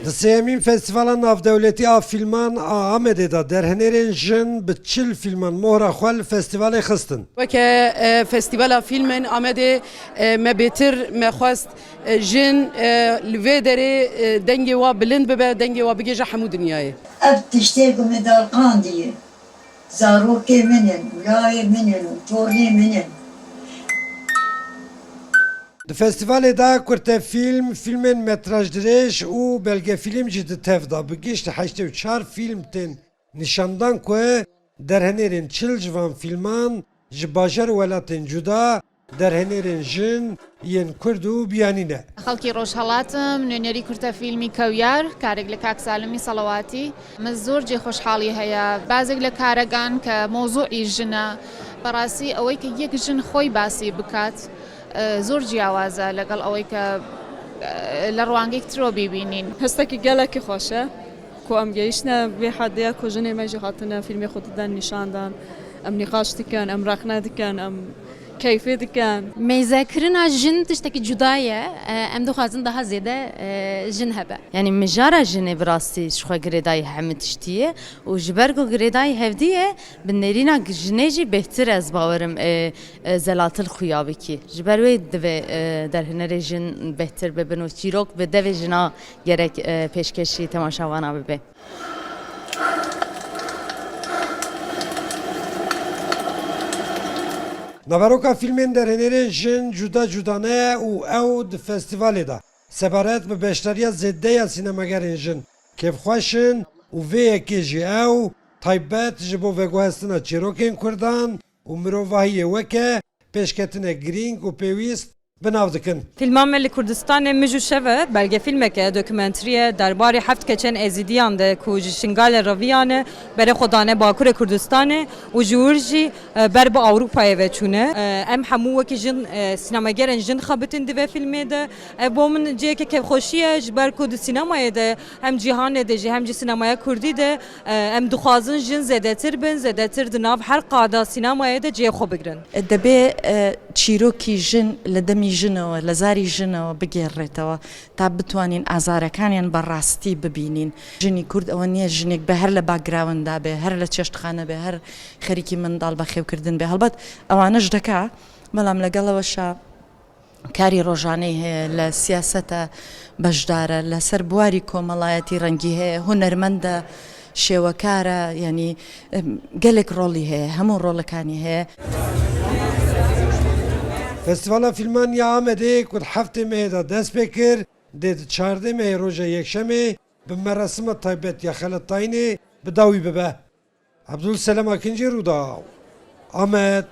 Di sêyemîn Festîvala Navdewletî a Fîlman a Amedê de derhinêrên jin bi 40 fîlman mohra xwe li festîvalê xistin. Weke Festîvala Fîlmên Amedê me bêtir me xwest jin li vê derê dengê wa bilind bibe, dengê wa bigihêje hemû dinyayê. Ev tiştê ku min dalqandiye zarokê min in û lawê min in û tornê min in. Di festîvalê de kurtefîlm, fîlmên metrajdirêj û belgefîlm jî di tev de bi gişt 84 fîlm tên nîşandan ku derhenêrên 40 ji van fîlman ji bajar û welatên cuda derhenêrên jin yên Kurd û biyanî ne. خەڵکی ڕۆژهەڵاتم، نوێنەری کورتە فیلمی کەویار، کارێک لە کاک سالمی سەڵەواتی. من زۆر جێ خۆشحاڵی هەیە بازێک لە کارەگان کە مەوزوعی ژنە، بەڕاستی ئەوەی کە یەک ژن خۆی باسی بکات زۆر جیاوازە لەگەڵ ئەوەی کە لە ڕوانگەیەک ترەوە بیبینین. هەستەکی گەلەکی خۆشە کو ئەم گەیشتنە وێ حەدەیا کو ژنێ مە ژی هاتنە فیلمێ خو ددەن نیشاندان ئەم نیقاش دکەن ئەم رەخنە دکەن ئەم کەیفێ دکەن. Mêzekirina jin tiştekî cuda ye, em dixwazin daha zêde jin hebe. Yanî mijara jinê bi rastî ji xwe girêdayî hemû tiştî ye û ji ber ku girêdayî hevdî ye bi nêrîna jinê jî bêhtir ez bawer im zelatil xuya bikî. Ji ber wê divê derhinerê jin bêhtir bibin û çîrok bi devê jina gerek pêşkeşî temaşavana bibe. Naveroka fîlmên derhênerên jin cuda cuda ne û ew di festîvalê de sebaret bi beşdariya zêde ya sînemagerên jin kêfxweş in û vê yekê jî ew taybet ji bo veguhestina çîrokên Kurdan û mirovahiyê weke pêşketinek girîng û pêwîst bi nav dikin. Fîlma me li Kurdistanê Mij û Şev e, belgefîlmek e, dokumentrî ye, derbarê heft keçên Êzîdiyan de ku ji Şingalê reviyane, berê xwe dane Bakurê Kurdistanê û ji wir jî ber bi Ewropayê ve çûne. Em hemû wekî jin sînemagerên jin xebitîn di vê fîlmê de. Ev bo min ciheke kêfxweşî ye ji ber ku di sînemayê de hem cîhanê de jî hem jî sînemaya kurdî de Em dixwazin jin zêdetir bin, zêdetir di nav her qada sînemayê de cihê xwe bigirin. Debê çîrokî jin li demî jinەوە, لە زاری ژنەوە بگێڕرێتەوە تا بتوانین ئازارەکانیان بە ڕاستی ببینین. ژنی کورد ئەوە نییە ژنێک بێ هەر لە باکگراوندا بێ، هەر لە چێشتخانە بێ، هەر خەریکی منداڵ بەخێوکردن بێ. هەڵبەت ئەوانەش دەکا، بەڵام لەگەڵ ئەوەشا کاری ڕۆژانەی هەیە، لە سیاسەتە بەشدارە، لەسەر بواری کۆمەڵایەتی ڕەنگی هەیە، هونەرمەندە، شێوەکارە، یانی گەلێک ڕۆڵی هەیە، هەموو ڕۆڵەکانی هەیە. Festîvala Fîlman ya Amedê ku di heftê mehê de dest pê kir, dê di çardeh mehê roja yekşemê bi merasima taybet ya xelatdayînê bi dawî bibe. Abdulselam Akincî, Rûdaw, Amed.